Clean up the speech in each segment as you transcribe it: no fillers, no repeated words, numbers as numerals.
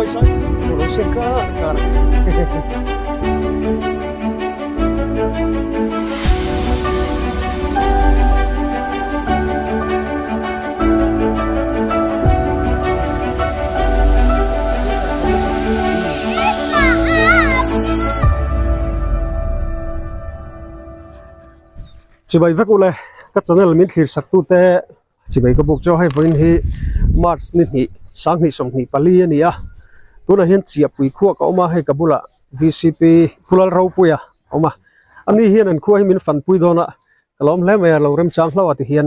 mai sai lo sen kar kar Chibai vek ule ka channel min thlir sak tute Chibai ka buk chu hei vawiin hi March ni hnih sanghnih sawmhnih pali a ni a tunah hian chiahpui khua ka awm a hei ka bulah V C P Phulal Ropuia a awm a ani hian an khua hi min fanpui dawn a ka lawm hle mai a lo remchang hlauh a tihian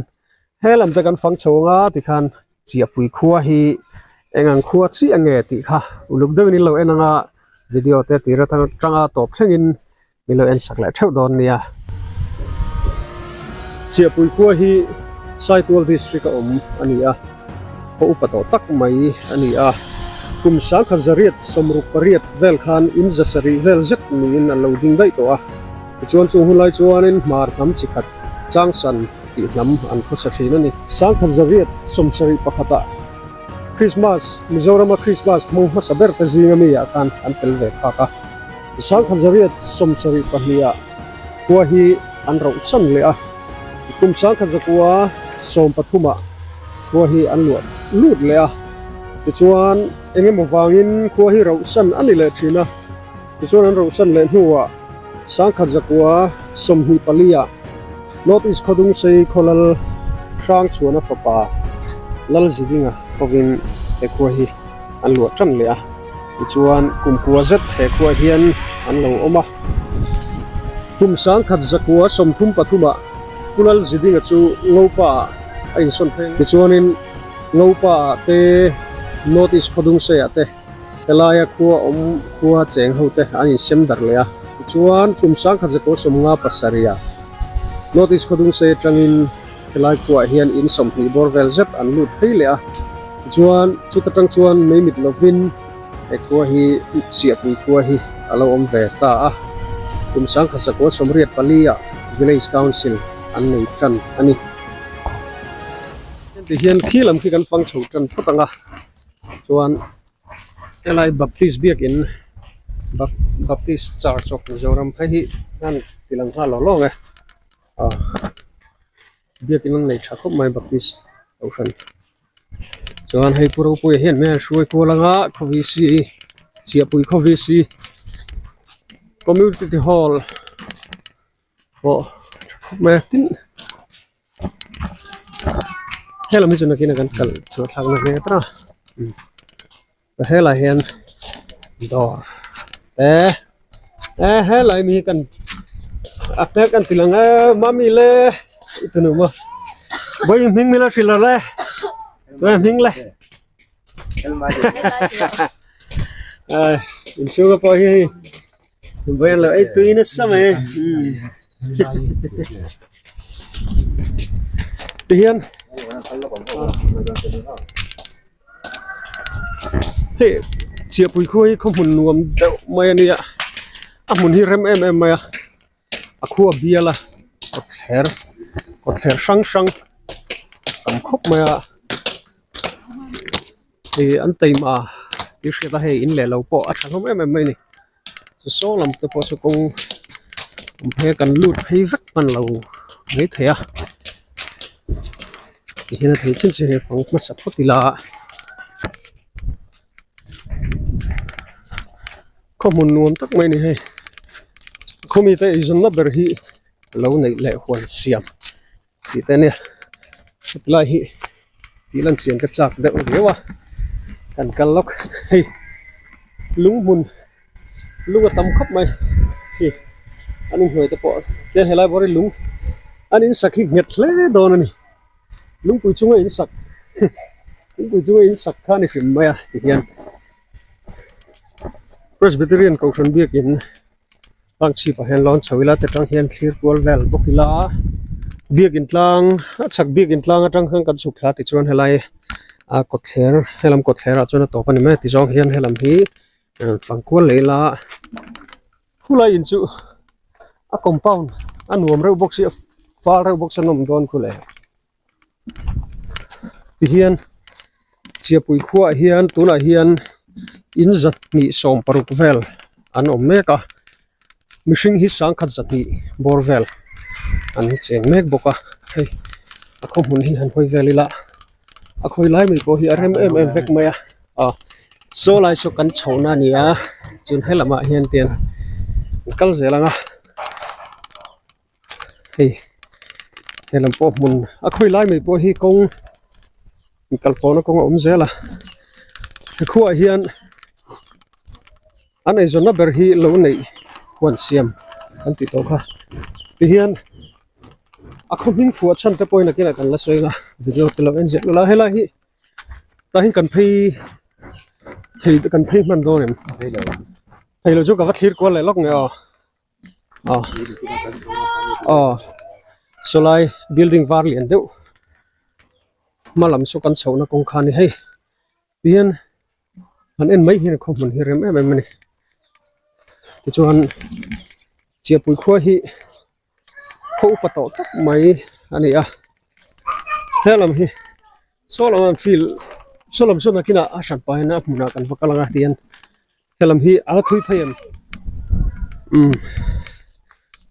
he lam te kan fang chho anga tikhan chiahpui khua hi eng ang khua chiah nge tih kha uluk deuhin in lo en anga video te tir atanga tawp thlengin min lo en sak leh theuh dawn nia. Chiahpui khua hi Saitual district a awm a ni a, khaw upa tawh tak mai a ni a. Kum sangkhat zariat sawmruk pariat vel khan in za sarih vel zet niin an lo ding daih tawh a. Tichuan chung hunlai chuanin hmar hnam chi khat Changsan tih hnam an khawsa thin a ni. Sangkhat zariat sawmsarih pakhatah Christmas, Mizorama Christmas hmang hmasa ber te zinga mi ah khan an tel ve phak a. Sangkhat zariat sawmsarih pahnih ah khua hi an roh chan leh a. Kum sangkhat zakua sawm pathum ah khua hi an luah lut leh a. Tichuan eng emaw vangin khua hi roh san a ni leh thin a. Tichuan an roh san leh hnuah sangkhat zakua sawmhnih pali ah North East Khawdungsei khawlal Hrangchhuana fapa Lalzidinga hovin he khua hi an luah tan leh a, tichuan kum kua zet he khuaah hian an lo awm a. Kum sangkhat zakua sawmthum pathumah Pu Lalzidinga chu Ngopa ah a insawn phei. Tichuanin Ngopa ah te North East Khawdungsei ah te Helaia khua awm khua cheng ho te an insem darh leh a, tichuan kum sangkhat zakua sawmnga pasarih ah North East Khawdungsei atangin helai khuaah hian in sawmhnih bawr vel zet an lut phei leh a, tichuan chuta tang chuan mei mit lovin he khua hi Chiahpui khua hi a lo awm ve ta a, kum sangkhat zakua sawmriat pali ah Village Council an nei tan a ni. Heti hian khi lam khi kan fang chho tan phawt ang a. Chuan helai Baptist biakin Baptist Church of Mizoram phei hi an ti lang nghal lo lawng e ah biakin an nei tha khawp mai Baptist kohhran chuan hei pu Ropuia hian hmel hruai kual anga khawvisi Chiahpui khawvisi Community Hall pawh tha khawp mai a tin helam hi chu nakin ah kan kal chhuah thlak na ve tawh a helai hian dawr te e helai mi hi kan a hmel kan ti lang e mami le i tunu maw vawi hming mila hrilh lo le vawi hming le inchhung a pawh hi hei. Vawiin lo ei tui nasa mai tihian hei chiahpui khua hi khaw hmun nuam deuh mai a nia a hmun hi rem em em mai a a khua bial a kawtthler kawtthler hrang hrang tam khawp mai a hei an taima tih hriat a hei in leh lo pawh a tha hlawm em em mai a ni saw lam te pawh chu kawng awm phei a kan lut phei vek hman lo mai thei a tihian a thei chin chin hi fang hmasa phawt ila khaw hmun nuam tak mai a ni hei khawmi te eizawnna ber hi lo neih leh huan siam. Tih te ania hetilai hi tih lan chian ka chak deuh riau a kan kal lawk hei lung hmun lung a tam khawp mai hi an inhnuai te pawh tian helai bawr hi lung an insak hi nghet hle dawn a ni lungpui chunga insak lungpui chunga insak kha a ni hrim mai a tihian Presbyterian Kohhran biakin. Tlang chhipah hian lawn chho ila te tang hian thlir kual vel bawk ila biakin tlang a chhak biakin tlang atang khan kan chhuk thla tichuan helai a kawtthler helam kawtthler ah chuan a tawp a ni mai a ti zawng hian helam hi fang kual leh ila khulai in chu a compound a nuam reuh bawk sia fal reuh bawk sia nawm dawn khu le tihian chiahpui khuaah hian tunah hian. In zahnih sawm paruk vel an awm mek a mihring hi sangkhat zahnih bawr vel an cheng mek bawk a hei a khaw hmun hi han hawi vel ila a khawi lai mai pawh hi a rem em em vek mai a aw saw lai saw kan chhohna a ni a chuan helamah hian tian an kal zel ang a hei helam pawh hmun a khawi lai mai pawh hi kawng kalpawhna kawng a awm zel a he khuaah hian an eizawnna ber hi lo neih huan siam an tih tawh kha tihian a khaw hming phuah chhan te pawhin nakinah kan la sawi ang a video te lo en ziah lul a helai hi tah hian kan phei thei kan phei hman dawn em thei lo chu ka va thlir kual leh lawk nge aw. Aw aw sawlai building var lian deuh hma lam saw kan chhohna kawng kha a ni hei tihian han en mai hian khaw hmun hi rem em em a ni tichuan chiahpui khua hi khaw upa tawh tak mai a ni a helam hi saw lam an field saw lam saw nakinah a hran pahin a hmunah kan va kal ang a tihian. Helam hi a la thui phei em umm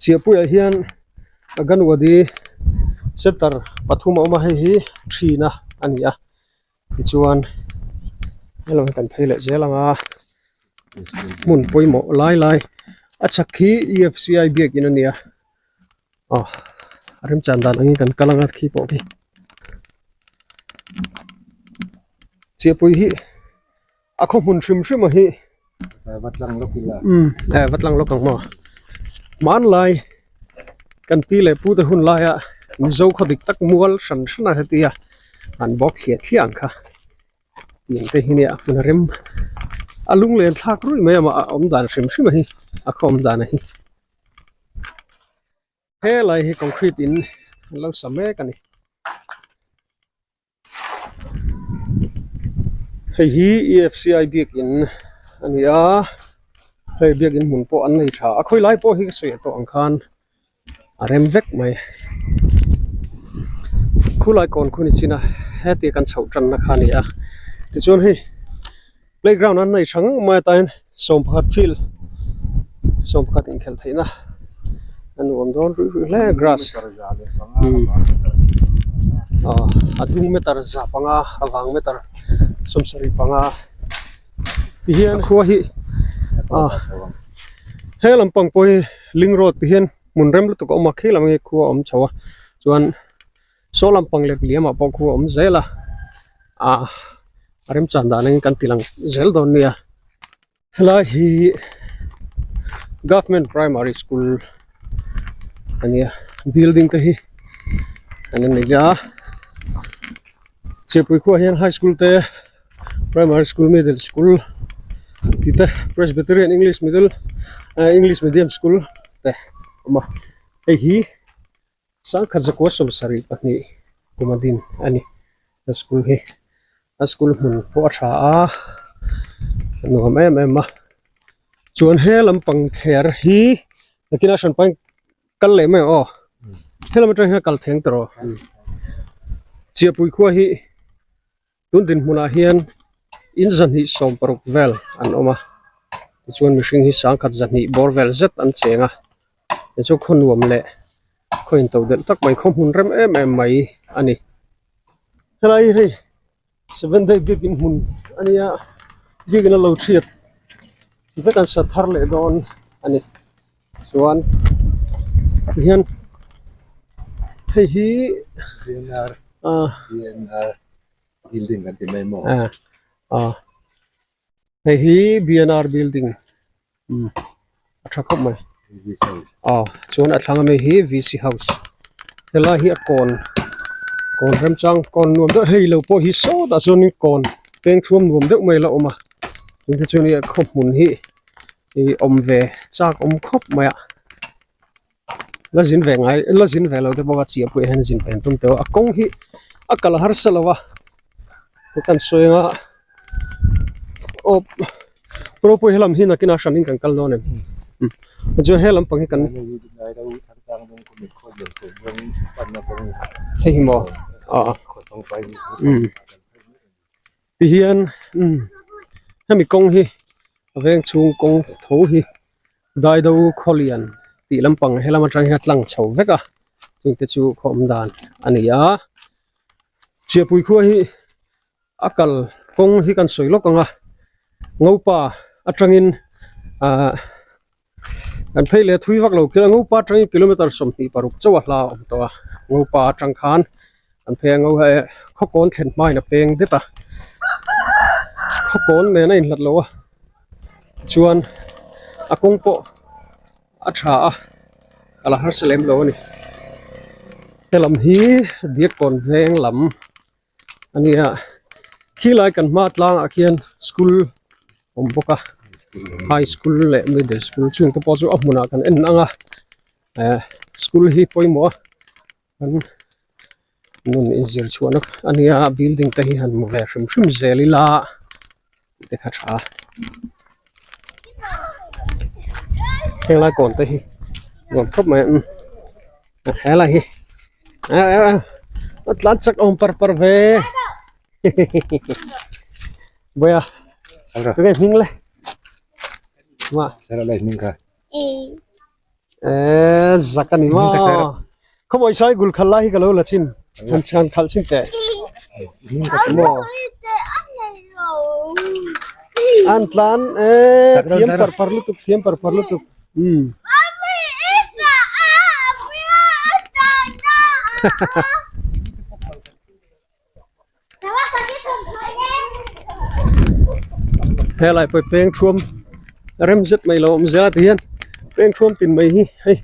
Chiahpuiah hian Anganwadi center pathum a awm a hei hi thina a ni a tichuan helam hi kan phei leh zel ang a hmun pawimawh lai lai a chhak hi E F C I biakin a ni a aw a remchan dan angin kan kal ang a khi pawh khi Chiahpui hi. A khaw hmun hrim hrim a hi va tlang lawk ila umm eh va tlang lawk ang maw hmanlai kan pi leh pu te hun laia mizo khaw dik tak mual hran hran a hetia an bawk thliah thliah ang kha tiang te hi nia hmun a rem a lunglen thlak ruih mai a mah a awm dan hrim hrim a hi a khaw awm dan a hi helai hi concrete in an lo sa mek a ni. Hei hi E F C I biakin a ni a hei biakin hmun pawh an nei tha a khawi lai pawh hi ka sawi tawh ang khan a rem vek mai khulai kawn khu ni chin a heti kan chhoh tanna kha a ni a tichuan hei playground an nei tha ngang mai atan hian sawmpakhat field sawmpakhat inkhelh theihna a nuam dawn ruih ruih hle grass aw a dung meter za panga a vang meter sawmsarih panga ti hian khua hi ah he lampang pawh hi link road ti hian hmun rem lutuk a awm a khi lam hi khua a awm chho a chuan. Saw lampang leh liamah pawh khu a awm zel a ah a remchan dan angin kan ti lang zel dawn nia helai hi government primary school a nia building te hi an la nei a chepui khuaah hian high school te primary school middle school tih te presbyterian english middle ah english medium school te a awm a hei hi. Sangkhat zakua 72 kum a din a ni a school hi a school hmun pawh a tha a a nuam em em a chuan he lampang thler hi nakinah hran pahin kal leh mai ang aw helam atang hian a kal theng tawh chiahpui khua hi. Tun dinhmunah hian in zahnih 60 vel an awm a tichuan mihring hi sangkhat zahnih bawr vel zet an cheng a tichu khaw nuam leh khaw in to delh tak mai khaw hmun rem em em mai a ni. Helai hi hei seven day biakin hmun a nia biakin a lo thiat vek an sa thar leh dawn a ni chuan tihian hei hi ah building kan ti mai maw ah ah hei hi B N R building umm a tha khawp mai aw chuan a thlang ami hi V C house helai hi a kawn kawn remchang kawn nuam deuh hei lo pawh hi sawtah chuanin kawn peng thuam nuam deuh mai a la awm a chung te chuan hei a khaw hmun hi ih awm ve chak awm khawp mai a la zin ve ngai la zin ve lo te bawk a chiah pawh hian zin ve an tum teuh a a kawng hi a kal harsa lo a kan sawi anga aw ropui helam hi nakinah hran in kan kal dawn em chuan he lampang hi kan hei hi maw ah umm ti hian umm. Hemi kawng hi a veng chhung kawng tho hi Daido Khawlian tih lampang helam atang hian a tlang chho vek a chungte chu khaw awm dan a ni a. Chiahpui khua hi a kal kawng hi kan sawi lawk ang a Ngopa atangin ahh kan phei leh thui vak lo Ngopa atangin kilometer 26 chauh a hla a awm tawh a Ngopa atang khan an phei a ngo khawkawn thlen hmain a peng det a khawkawn nen a inhlat lo a chuan a kawng pawh a tha a a la harsa lem lo a ni helam hi Diakkawn veng lam a ni a khilai kan hma tlangah khian school awm bawk a high school leh middle school chung te pawh chu a hmunah kan en ang a eh school hi pawimawh a kan nun inzir chhuahna a nia building te hi han hmu ve hrim hrim zel ila tih te kha tha a henglai kawn te hi nuam khawp mai a helai hi a tlan chak awm par par ve Bawiha tunge hming le Eee zak a ni maw khawmawi sai gul khal lai hi ka lo la chin han chhan khalh chin teh maw an tlan eee thiam par par lutuk thiam par par lutuk umm Helai pawh peng thuam rem zet mai lo awm zel a ti hian peng thuam tin mai hi hei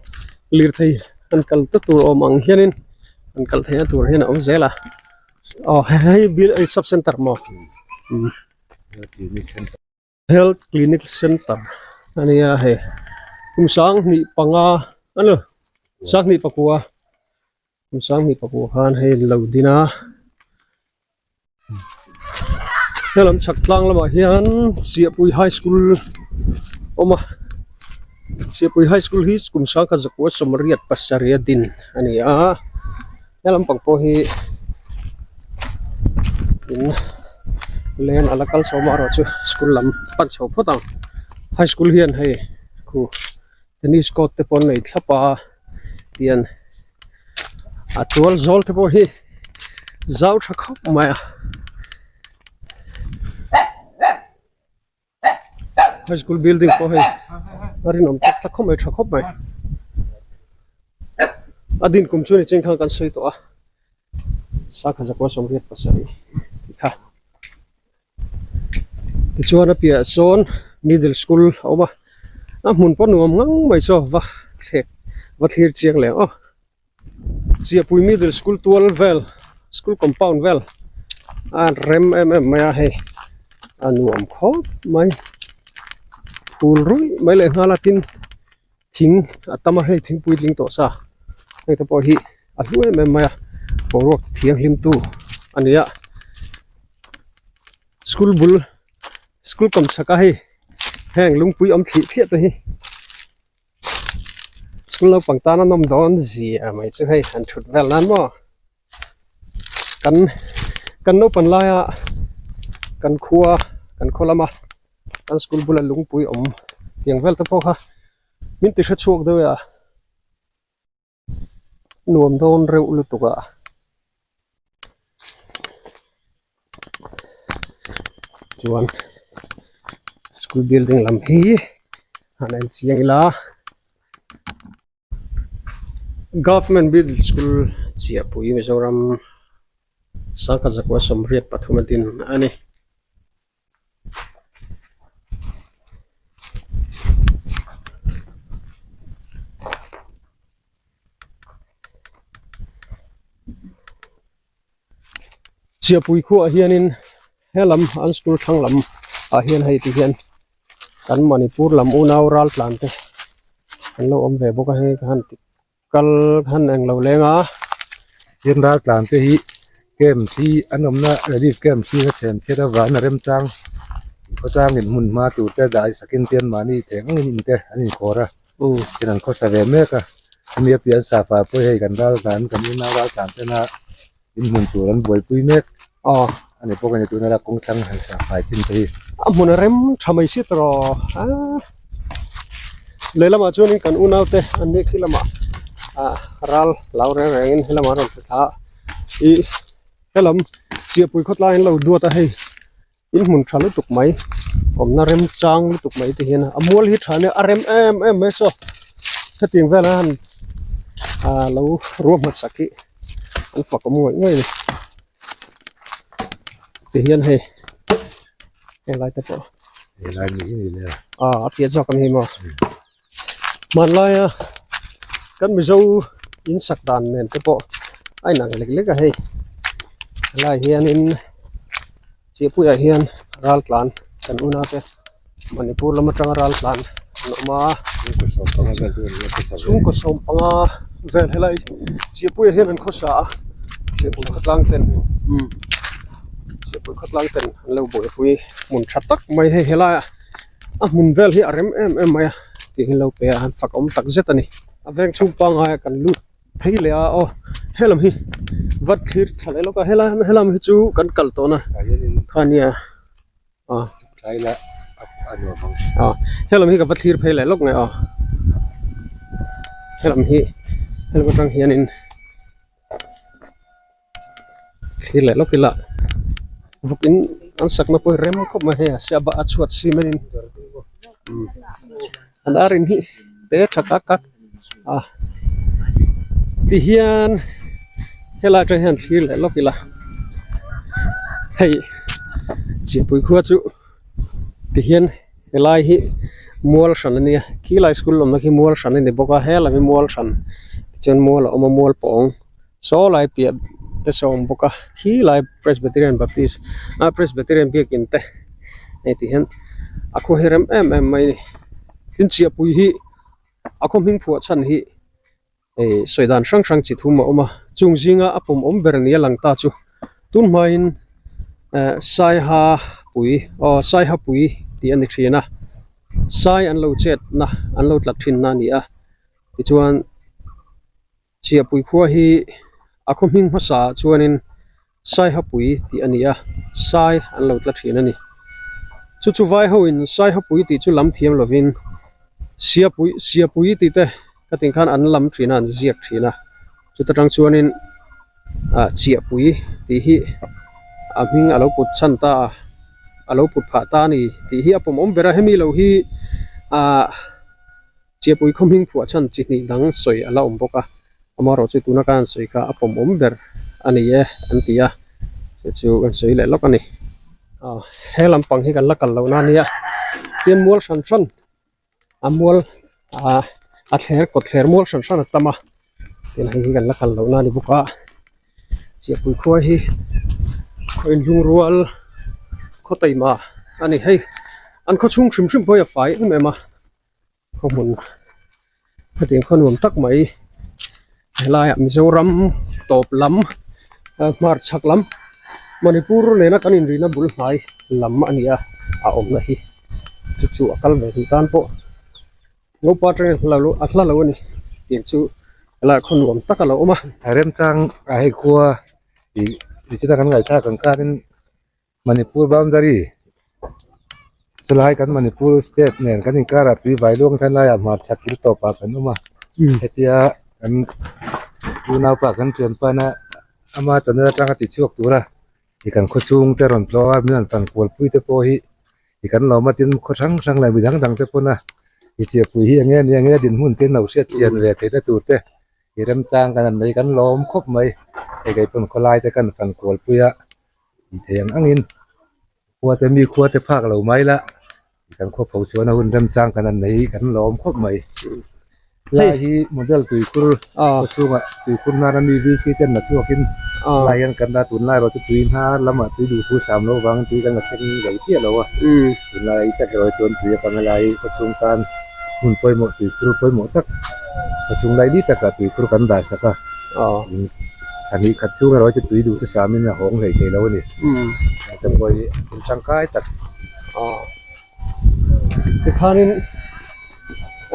lirthei an kal ta tur awm ang hianin an kal theihna tur hian a awm zel a aw hei hei sub center maw Health Clinic Center a nia hei kum sanghnih panga a ni sanghnih pakua kum sanghnih pakua khan hei an lo din a helam chhak tlang lamah hian Chiahpui High School a awm a Chiahpui High School hi kum sangkhat zakua sawmriat pasarih a din a ni a helam pang pawh hi in len a la kal chho mah erawh chu school lam pan chho phawt ang high school hian hei khu tennis court te pawh an nei thlap a tian a tual zawl te pawh hi zau tha khawp mai a. High school building pawh hei a rinawm tak tak khawp mai tha khawp mai a din kum chu ni cheng khan kan sawi tawh a sakha zakua sawmriat pasarih tih kha tichuan a piahah sawn middle school a awm a a hmun pawh nuam ngang mai chu va thlek va thlir chiang leh ang aw. Chiahpui middle school tual vel school compound vel a rem em em mai a hei a nuam khawp mai phul ruih mai leh nghal a tin thing a tam a hei thingpui tling tawh sa hei te pawh hi a hlu em em mai a boruak thianghlim tu a ni a school bul school kawm chhak a hei heng lungpui awm thlih thliah te hi. School naupang tan a nawm dawn zia mai chu hei han thut vel nan maw kan kan naupan laia kan khua kan khaw lama kan school bula lungpui awm tiang vel te pawh kha min ti hre chhuak deuh e a nuam dawn reuh lutuk a. Chuan school building lam hi han en chiang ila government middle school Chiahpui Mizoram sangkhat zakua sawmriat pathum a din a ni. Chiahpui khuaah hianin helam an school thlang lam ah hian hei ti hian kan Manipur lam unau ral tlan te an lo awm ve bawk a hei ka han ti kal han englo leng a. Tin ral tlan te hi camp hi an awmna relief camp hi a thlen chhiat avangin a remchang khawchangin hmun hma tur te dai sakin te anmahni theng angin in te an inkhawr a tin an khawsa ve mek a hemi a pian safa pawh hei kan ral tlan kan unau ral tlan tena in hmun tur an buaipui mek a ni bawk a ni tuna la kawng thlang han safai chin te hi. A hmun a rem tha mai si tawh a lehlamah chuanin kan unaute an nih khi lamah ah ral lo reng rengin helamah an rawn thla a ih helam chiahpui khawtlai an lo duat a hei in hmun tha lutuk mai awmna rem chang lutuk mai te hian a mual hi tha nia a rem em em mai saw hetiang velah hian ah lo ruah hmasak hi an fak awm ngawih ngawih a ni. Ti hian hei helai te pawh helai ni hi ni le a a piah zawk an hi maw hmanlaia kan mizo in sak dan nen te pawh a inang lek lek a hei helai hianin Chiahpuiah hian ral tlan kan una te Manipur lam atanga ral tlan an awm a chhungkaw sawm panga vel helai Chiahpuiah hian an khawsa a Chiahpui khawtlang ten umm Chiahpui khawtlang ten an lo buaipui hmun tha tak mai hei helaiah a hmun vel hi a rem em em mai a tih hi lo pe a an fak awm tak zet a ni a veng chhung pangngai ah kan lut phei leh a aw helam hi vat thlir thla leh lawk a helai helam hi chu kan kal tawh na kha nia ah ah helam hi ka va thlir phei leh lawk nge aw helam hi helam atang hianin thlir leh lawk ila vawk in an sakna pawh hi rem khawp mai hei a sia a chhuat cement in an ar in hi te tha kak kak a tihian helai atang hian thlir leh lawk ila hei chiahpui khua chu tihian helai hi mual hran a nia khilai school awmna khi mual hran a ni bawk a helam hi mual hran tichuan mual a awm a mual pawng. Saw lai piah te saw awm bawk a khi lai Presbyterian Baptist ah Presbyterian biakin te hei ti hian a khaw hi rem em em mai a ni tin chiahpui hi a khaw hming phuah chhan hi ih sawi dan hrang hrang chi thum a awm a chung zinga a pawm awm ber nia lang ta chu tun hmain eh saiha pui aw saiha pui tih a ni thin a sai an lo chetna an lo tlat thinna a ni a tichuan. Chiahpui khua hi a khaw hming hmasa ah chuanin Saihapui tih a ni a, Sai an lo tla thin a ni. Chu chu vai ho in Saihapui tih chu lam thiam lovin Siapui Siapui tih te ka tih khan an lam thin a, an ziak thin a. Chuta tang chuanin ah Chiahpui tih hi a hming a lo put chhan ta a, a lo put phah ta a ni tih hi a pawmawm ber a, hemi lo hi ah. Chiahpui khaw hming phuah chhan chi hnih dang sawi a la awm bawk a, amaherawh chu tuna ka han sawi kha a pawm awm ber a ni e an ti a, chu chu kan sawi leh lawk a ni. Aw he lampang hi kan la kal loh na ania tin mual hran hran a mual ah a thler kawt thler mual hran hran a tam a tin hei hi kan la kal loh na a ni bawk a Chiahpui khua hi khaw inhlung rual khaw taima a ni hei an khaw chhung hrim hrim pawh hi a fai em em a. Khaw hmun hetiang khaw nuam tak mai helaiah Mizoram tawp lam hmar chhak lam Manipur nena kan inrina bul hnai lam a ni a a awmna hi chu chu a kal ve duh tan pawh Ngopa atangin a hla lo a ni tih chu helaiah khaw nuam tak a lo awm a. A remchang a hei khua ih nichina kan ngaihthlak ang khanin Manipur boundary chulai kan Manipur state nen kan inkarah tui vai luang than laiah hmarchhak thil tawpah kan awm a hetia kan unaupa kan thianpana ama channel atanga ti chhuak tura ih kan khawchhung te rawn tlawh a min rawn fan kual pui te pawh hi ih kan lawm a tin khaw hrang hrang leh midang dang te pawn a ih chiahpui hi eng nge ni eng nge dinhmun te an lo hriat chian ve theihna tur te. I remchang kan han nei kan lawm khawp mai hei kei pawn khawlai te kan fan kual pui a tih theih ang angin khua te mi khua te phak lo mai la kan khaw pho chuan a hun remchang kan han nei kan lawm khawp mai lai hi model tuikhur khaw chhungah tuikhur hnar a mi VC ten la chhuakin lai hian kan la tunlai erawh chu tui hnar lamah tui duh thu sam loh vangin tui kan la thleng lo chiah lo a tunlai tak erawh hi chuan tui a panga lai khaw chhung tan hmun pawimawh tuikhur pawimawh tak a chung lai li takah tuikhur kan dah sak a thla khat chhung erawh hi chu tui duh chu samin a hawng hlei thei lo a ni te pawh hi thil tangkai tak tikhanin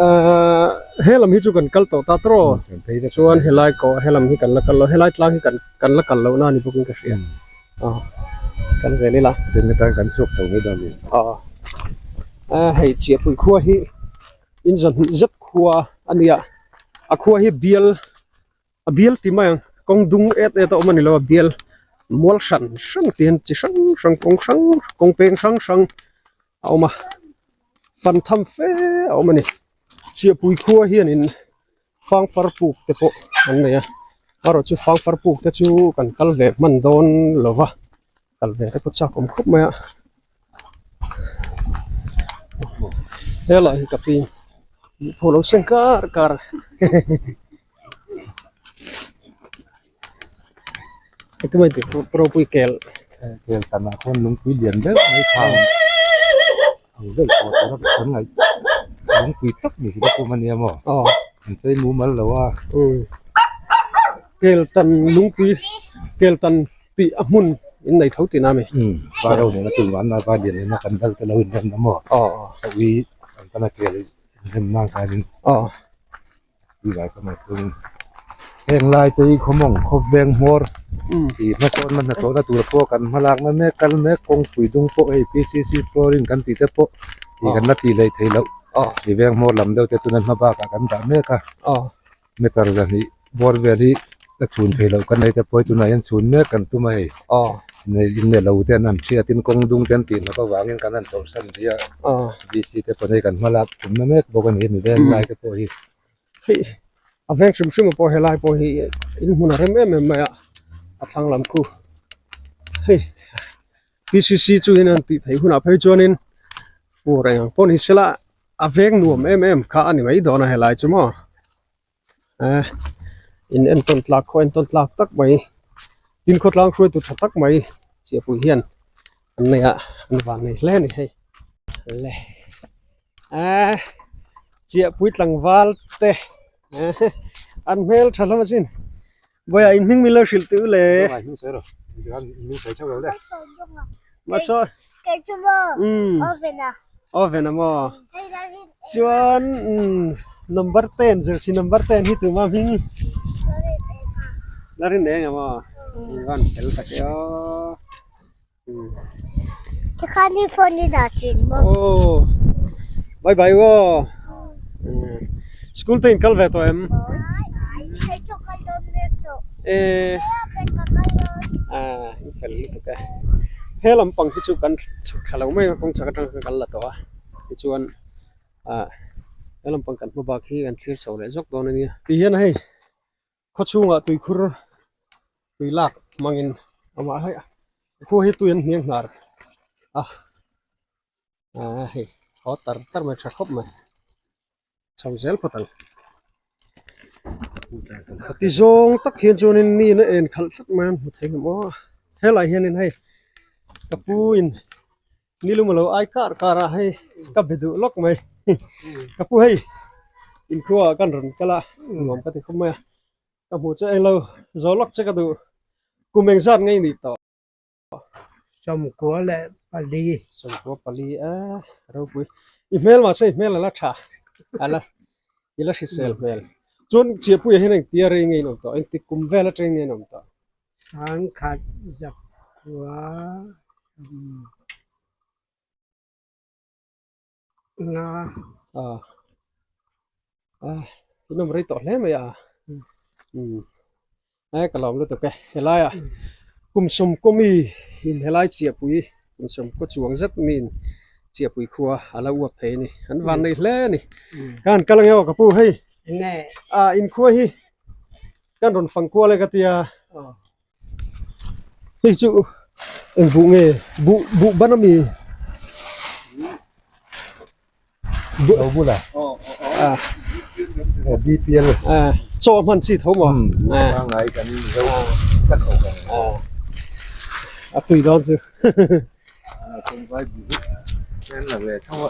ahh helam hi chu kan kal tawh ta tawh chuan helai kawh helam hi kan la kal lo helai tlang hi kan la kal lohna a ni bawkin ka hria. Kal zel ila. Tin atan kan chhuak tho mai dawn a ni. Aw. A hei Chiahpui khua hi in zahnih zet khua a nia. A khua hi bial a bial ti mai ang kawng dung et et a awm a ni lo a bial mual hran hran te hian chi hrang hrang kawng hrang kawng peng hrang hrang a awm a fan tham fe a awm a ni. Chiahpui khua hianin Fangfar puk te pawh an nei a erawh chu fangfar puk te chu kan kal ve hman dawn lo va kal ve te pawh chak awm khawp mai a helai hi ka pi pawh lo seng kar kar engemaw tih ropui kel kel tanah khawn lungpui lian deuh mai kha ang deuh tawh tur a kan ngaih lungpui tak ni hi pawh a nia maw an chei mumal lo a kel tan lungpui kel tan tih a hmun in nei tho tih na a mi vai ho nena tum an vai lian nena kan dal te lo inrem na maw a ui an tan a kel inrem nan khanin Heng lai te hi khawmawng khawveng hmawr tih hmasawnna hnathawhna tur pawh kan hma lakna mek kal mek kawngpui dung pawh hei PCC flooring kan tih te pawh tih kan la tih leh theih loh tih veng hmawr lam deuh te tuna hma bakah kan dah mek a meter zahnih bawr vel hi la chhun theih loh kan nei te pawh hi tunah hian chhun mek kan tum a hei inne lo te an han hriat in kawng dung te an tih hnawk avangin kan han chawlhsan rih a VC te pawh hei kan hma lak tumna mek bawk a ni hemi veng lai te pawh hi. Hei a veng hrim hrim pawh helai pawh hi in hmun a rem em em mai a a thlang lam khu hei P C C chu in an tih theih hunah phei chuanin fur eng ang pawh ni sela a veng nuam em em kha a ni mai dawn a helai chu maw eh in entawn tlak khaw entawn tlak tak mai tin khawtlang hruaitu tha tak mai chiahpui hian an nei a an van nei hle a ni hei le. Eee chiahpui tlangval te an hmel tha hlawm asin vawiah in hming min lo hrilh tih u le mahse oven a maw chuan number ten jersey number ten hi tuma hming la rin eng a maw van fel tak e aw. Tikhan i phone i dah thin maw? Aw bye bye aw school te in kal ve tawh em? Hei chu kal dawn mek tawh. E ah i fel lutuk e. He lampang hi chu kan chhuk thla lo mai a kawng chhak atang khan kan la tawh a tichuan ah he lampang kan hma bak hi kan thlir chho leh zawk dawn a nia. Ti hian hei khaw chhungah tuikhur tui lak hmangin amah hei khu hi tui an hniang hnar a ah hei haw tar tar mai tha khawp mai chho zel phawt ang ti zawng tak hian chuanin ni in a en khalh tlat mai a hmu thei hlawm aw helai hianin hei ka pu in Nilum alo ai kar kar a hei ka be duh lawk mai ka pu hei inkhua ah kan rawn kal a nuam ka ti khawp mai a ka hmuh chu englo zo lawk che ka duh kum engzat ngei nih tawh sawmkua leh pali sawmkua pali a ropui i hmel mahse i hmel ala tha ala ila hrisel hmel chuan chiahpuia hian engtia rei ngei in awm tawh engtik kum vel atang ngei in awm tawh. Sangkhat zakua nga. Ah ah in awm rei tawh hle mai a umm e ka lawm lutuk e helai ah kum sawmkaw mi in helai chiahpui kum sawmkaw chuang zet mi in chiahpui khua a lo uap thei a ni an van nei hle a ni ka han kal ang e aw ka pu hei ah inkhua hi. Kan rawn fang kual e ka tia hei chu eng buh nge buh buh ban ami buh lo bula a BPL a chaw hman chi tho maw a ngai kan zo ka tho kan a tui dawn chu a tum vai buh hi la ve tho a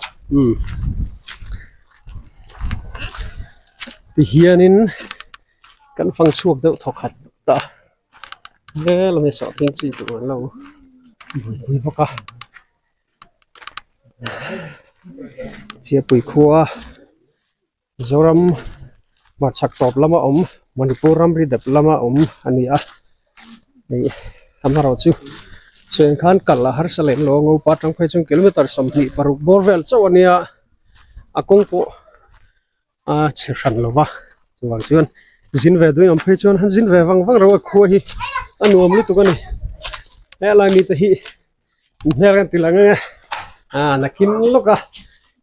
Tihianin kan fang chhuak deuh thaw khat ta vel a ni sawhthing chi tur an lo buaipui bawk a Chiapui khua Mizoram hmarchhak tawp lama awm Manipur ramri dep lama awm a ni a hei amaherawhchu. Chuan khan kal a harsa lem lo a ngopa atang phei chuan kilometer 26 bawr vel chauh a nia a kawng pawh a chhe hran lo va chuvang chuan zin ve duin awm phei chuan han zin ve vang vang reuh a khua hi a nuam lutuk a ni helai mite hi hmel kan ti lang ang e ah nakin lawk a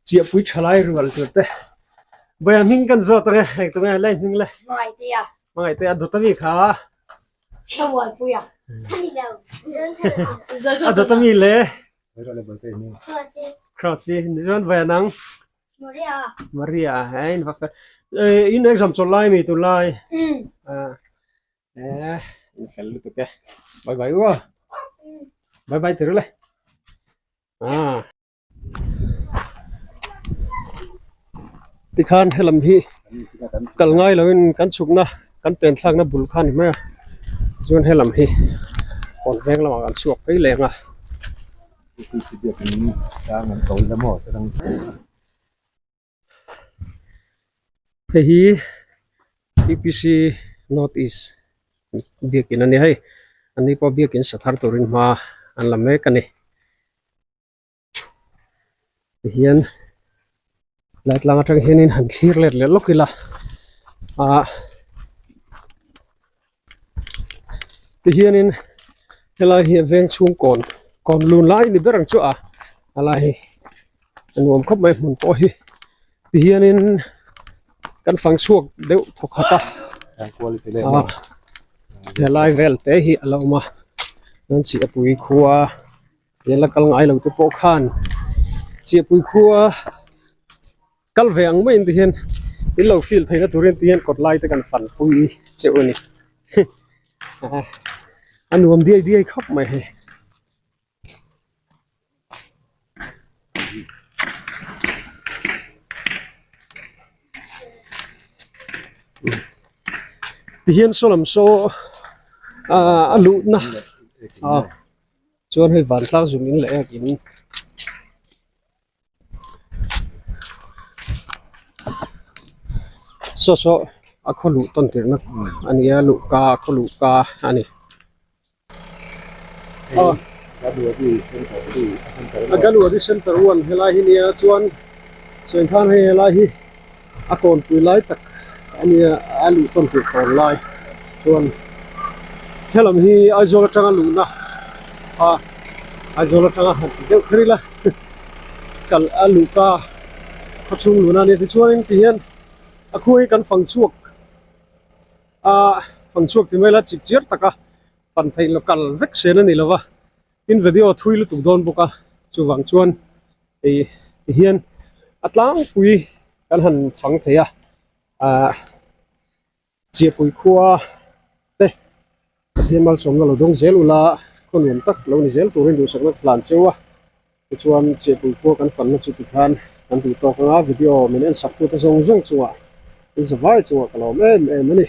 chiahpui tha lai rual tur te vawi a hming kan zawt ang e engtin nge lai hming le hmangaih te a dawt ami kha. A dawt ami le cross hi chuan vawi a nang. Maria. Maria eh in va fel eh in exam chawlh lai mi tur lai ah eh in fel lutuk e bye bye u aw bye bye tirul e ah tikhan helam hi kal ngai loin kan chhukna kan pen thlakna bul kha a ni mai a chuan helam hi kawn veng lamah kan chhuak phei leng a. Hei hi TPC North East biakin a ni hei an ni pawh biakin sa thar turin hma an la mek a ni tihian lai tlang atang hianin han thlir let leh lawk ila ah Tihianin helai hi a veng chhung kawn kawn lun lai ni ber ang chu a a lai hi a nuam khawp mai hmun pawh hi tihianin kan fang chhuak deuh thaw khat a ah helai vel te hi a lo awm a chuan chiahpui khua he la kal ngai lo te pawh khan chiahpui khua. Kal ve ang maiin tihian in lo feel theihna turin tihian kawt lai te kan fan pui cheuh a ni a nuam diai diai khawp mai hei. Tihian saw lam saw ah a luhna ah chuan hei vantlang zum in leh ek in. Saw saw a khaw luh tawn tirhna a ni a luhka a khaw luhka a ni. A Galuadi center one helai hi nia chuan chuan khan hei helai hi a kawnpui lai tak a nia a luh tawn tirh kawn lai chuan helam hi Aizawl atanga luhna a Aizawl atanga han ti deuh kher ila. Kal a luhka khawchhung luna a nia tichuanin tihian a khu hi kan fang chhuak a fang chhuak ti mai la chip chiar taka fan theih loh kal vek sen a ni lova tin video thui lutuk dawn bawk a chuvang chuan hei tihian a tlangpui kan han fang thei a ahh. Chiahpui khua te Pathian malsawmna lo dawng zel ula khaw nuam tak lo ni zel turin duhsakna ka hlan cheu a tichuan Chiahpui khua kan fanna chu tikhan kan duh tawk anga video min en sak tute zawng zawng chungah in zavai chungah ka lawm em em a ni.